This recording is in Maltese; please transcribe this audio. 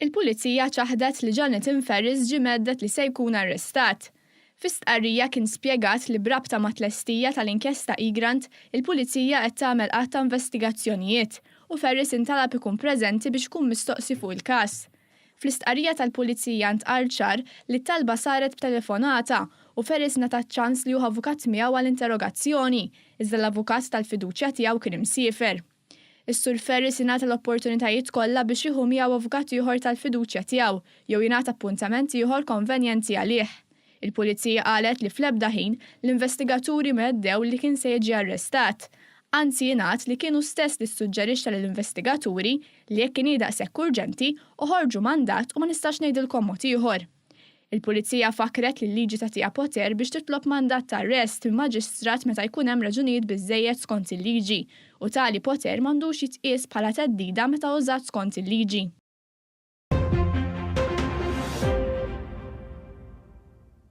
Il-Pulizija ċaħdet li Jonathan Ferris ġie mhedded li se jkun arrestat. Fi stqarrija kien spjegat li b'rabta mat-tlestija tal-inkjesta Egrant, il-Pulizija qed tagħmel għadd ta' investigazzjonijiet u Ferris intalab ikun preżenti biex ikun mistoqsi fuq il-każ. Fl-istqarrija tal-Pulizija ntqal ċar li t-talba saret b'telefonata u Ferris ngħata ċ-ċans li jieħu avukat miegħu għal interrogazzjoni, iżda l-avukat tal-fiduċja tiegħu kien imsiefer. Is-Sur Ferris ingħata l-opportunitajiet kollha biex jieħu miegħu avukat ieħor tal-fiduċja tiegħu jew jingħata appuntament ieħor konvenjenti għalih. Il-Pulizija qalet li fl-ebda ħin l-investigaturi ma għeddew li kien se jiġi arrestat. Anzi jingħad li kien hu stess li ssuġġerixxa lill-investigaturi li jekk inhi daqshekk urġenti, oħorġu mandat u ma nistax ngħidilkom mod ieħor. Il-Pulizija fakkret li l-liġi tagħtiha poter biex titlob mandat ta' arrest minn maġistrat meta jkun hemm raġunijiet biżżejjed skont il-liġi u tali poter m'għandux jitqies bħala theddida meta użat skont il-liġi.